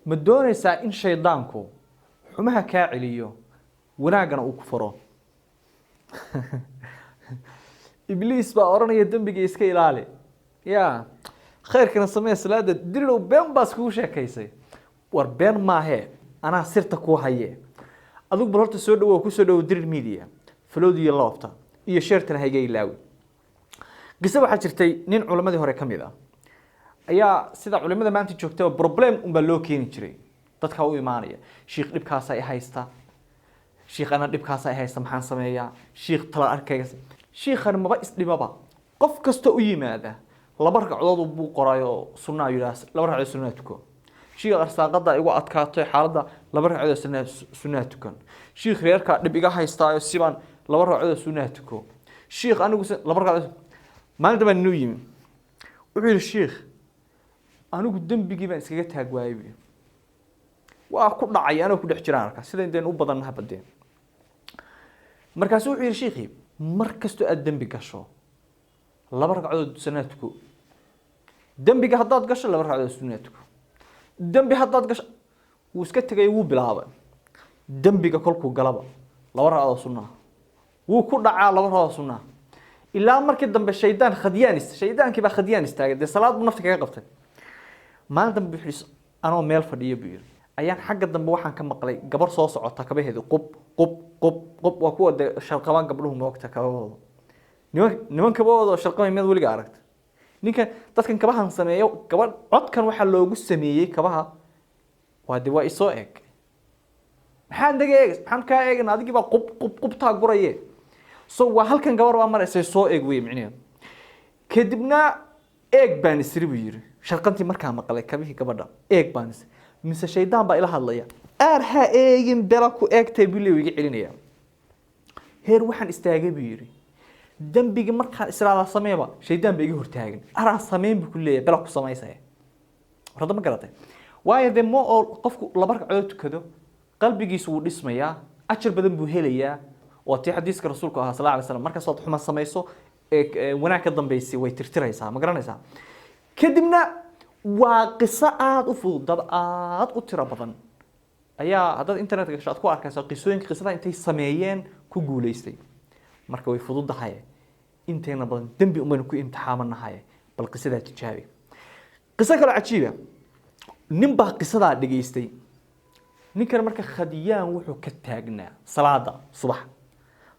Ma doonaysaa in shaydaanku xumaha kaa celiyo, wanaaggana uu ku faro? Ibliis baa odhanaya: "Dembiga iska ilaali, ya khayrkana samee, salaada diridow." Been baas kugu sheekaysay. War been maahee, anaa sirta kuu haye. Adigu bal horta soo dhawow, kusoo dhawow Dirir Media. Follow-da iyo love-ta iyo share-tana hayga ilaawi. Qiso waxaa jirtay nin culammadii hore ka mid ah ayaa, sida culimada maanta joogtaba, problem unbaa loo keeni jiray. Dadkaa u imaanaya: "Shiikh, dhibkaasa i haysta. Shiikh, ana dhibkaasa i haysta, maxaan sameeyaa? Shiikh, tala arkayga." Shiikhan maba isdhibaba. Qof kasta u yimaada laba ragcadood buu qoraayo sunnaa, yidhaah: "Laba ragcadood sunnaa tuko." "Shiikh, arsaaqada igu adkaatay, xaaladda, laba ragcadood sunnaa tukan." "Shiikh, reerkaa dhib iga haystaayo, sibaan, laba ragcadood sunnaa tuko." "Shiikh, anigu laba ragcadood." Maalinta baa inuu yimi, wuxuu yidhi: "Shiikh, anigu dembigii baan iskaga taag waayey," buu yidhi. "Waa ku dhacay anoo ku dhex jiraan arkaa, sida intayn u badannaha badeen." Markaasu wuxuu yidhi shiikhii: "Mar kastoo aad dembi gasho, laba ragcadood sunnaa tuko. Dembiga haddaad gasho, laba ragcadood sunnaa tuko. Dembi haddaad gasho." Wuu iska tegay, wuu bilaabay. Dembiga kolkuu galaba, laba ragcadood sunnaa. Wuu ku dhacaa, laba ragcadood sunnaa, ilaa markii dambe shaydaan khadyaanis, shaydaankii baa khadyaan istaagay. Dee salaad buu nafta kaga qabtay. Maalin dambe wuxuu yidhi: "Anoo meel fadhiyo," buu yidhi, "ayaan xagga dambe waxaan ka maqlay gabar soo socota, kabaheedu qub qub qub qub." Waa kuwa dee sharqabaan gabdhuhu, moogta kabahooda. Niman kabahooda oo sharqamay miyaad weliga aragta? Ninkan dadkan kabahan sameeyo, gabadh codkan waxaa loogu sameeyey kabaha. Waa de waa isoo eg. Maxaan naga eeg? Maxaan kaa eegana? Adigii baa qub qub qubtaa guraye. So waa halkan gabar baa maraysay, soo eeg wey micnaheedu. "Kadibna eeg baan isiri," buu yidhi, "sharqantii markaa maqlay kabihii gabadha, eeg baan isiri, mise shaydaan baa ila hadlaya: 'Aar, ha eegin, bela ku eegtay,' buu leeyahay, iga celinaya. Heer waxaan istaagay," buu yidhi, "dembigii markaan israadaa sameeba, shaydaan baa iga hortaagan. 'Araa sameyn,' buu ku leeyahay, 'bela ku samaysaya.'" War hadda ma garatay? Waayo dee mo oo qofku laba ragcadood tukado, qalbigiisu wuu dhismayaa, ajar badan buu helayaa. Waa tii xadiiska rasuulku ahaa, sal alay slam: markastood xuma samayso, ee wanaag ka dambaysay way tirtiraysaa. Ma garanaysaa? Kadibna waa qiso aada u fudud. Dad aada u tiro badan ayaa haddaad internet gasho aad ku arkaysa qisooyinka, qisada intay sameeyeen ku guuleystay. Marka way fududahay, inteena badan dembi umaynu ku imtixaamanahay. Bal qisadaa tijaabi. Qiso kaloo cajiiba: nin baa qisadaa dhegaystay. Ninkan marka khadiyaan wuxuu ka taagnaa salaada subax.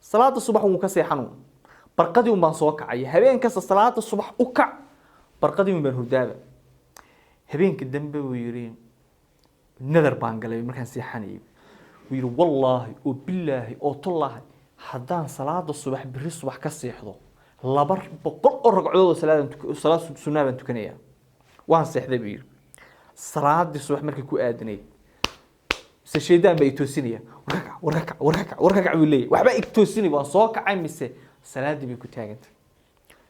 Salaada subax wuu ka seexanu: "Barqadii un baan soo kacay. Habeen kasta salaada subax u kac, barqadii un baan hurdaaba." Habeenka dambe buu yidhi: "Nadar baan galay markaan seexanayay," wuu yidhi, "wallaahi oo bilaahi oo tallaahi, haddaan salaada subax berri subax ka seexdo, 200 oo ragcadood oo salaad sunnaa baan tukanayaa." "Waan seexday," buu yidhi. "Salaadii subax markii ku aadanayd, mise shaydaan baa i toosinaya: 'Warkakac, warkakac, warkakac, warkakac,' buu leeyahay. Waxbaa i toosinaya. Waan soo kacay, mise salaadii bay ku taagantay."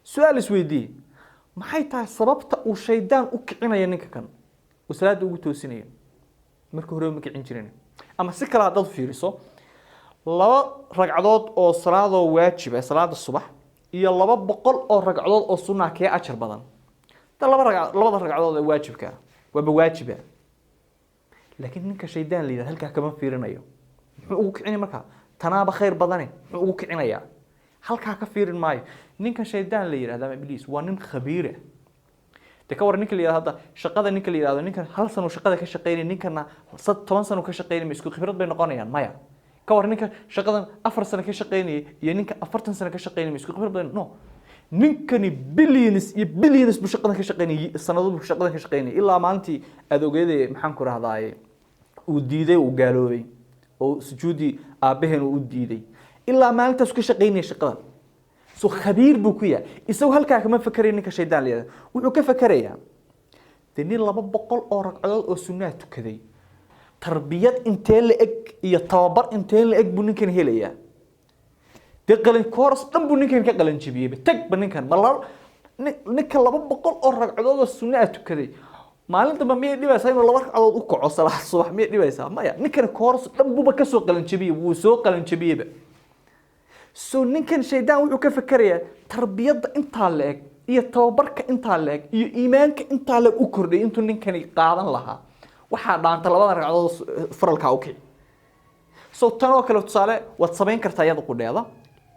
Su-aal isweydiiye: maxay tahay sababta uu shaydaan u kicinaya ninka kan, uu salaada ugu toosinayo? Marka hore ma kicin jirin. Ama si kale haddaad fiiriso, laba ragcadood oo salaadoo waajib ah salaada subax iyo 200 oo ragcadood oo sunnaa, kee ajar badan? Da laba ragca, labada ragcadood ee waajibka ah waaba waajiba. Laakiin ninka shaydaan la yidhahdo halkaa kama fiirinayo. Muxuu ugu kicinaya markaa? Tanaaba khayr badane, muxuu ugu kicinayaa? Halkaa ka fiirin maayo. Ninkan shaydaan la yidhahdo ama ibliis waa nin khabiira. De ka war ninka la yidhahdo hadda shaqada, ninka la yidhahdo, ninkan hal sano shaqada ka shaqeynaya, ninkana 10 sano ka shaqeynaya, ma isku khibrad bay noqonayaan? Maya. Ka war ninka shaqadan 4 sano ka shaqeynaya iyo ninka 40 sano ka shaqeynaya, ma isku khibrad bay? No. Ninkani billions iyo billions buu shaqadan ka shaqeynayay, sanado buu shaqadan ka shaqeynayay, ilaa maalintii aad ogeeday, maxaan ku rahdaaye, uu diiday, uu gaaloobay oo sujuudii aabbaheen uu u diiday, ilaa maalintaas ka shaqeynaya shaqadan. So khabiir buu ku yahay. Isagu halkaa kama fekeraya. Ninka shaydaan la yidhahdo wuxuu ka fekerayaa: dee nin 200 oo ragcadood oo sunnaa tukaday, tarbiyad intee la eg iyo tababar intee la eg buu ninkan helayaa? Dee qalin kooras dhan buu ninkan ka qalin jabiyeyba. Tagba ninkan ma laba ninka 200 oo ragcadood oo sunnaa tukaday, maalin dambe miyay dhibaysaa inuu laba ragcadood u kaco salaad subax? Miyay dhibaysaa? Maya. Ninkan kooras dhan buuba kasoo qalin jabiyey, wuu soo qalin jabiyeyba. So ninkan shaydaan wuxuu ka fekerayaa tarbiyadda intaa la eg iyo tababarka intaa la eg iyo iimaanka intaa la eg u kordhay intuu ninkani qaadan lahaa. Waxaa dhaanta labadan ragcadood faralkaa u kici. So tan oo kale tusaale waad samayn kartaa iyada qudheeda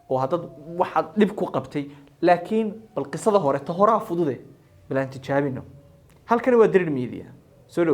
oo haddaad waxaad dhib ku qabtay, laakiin bal qisada hore, ta horaa fudude, bal aan tijaabino. Halkani waa Dirir Media, soo dhow.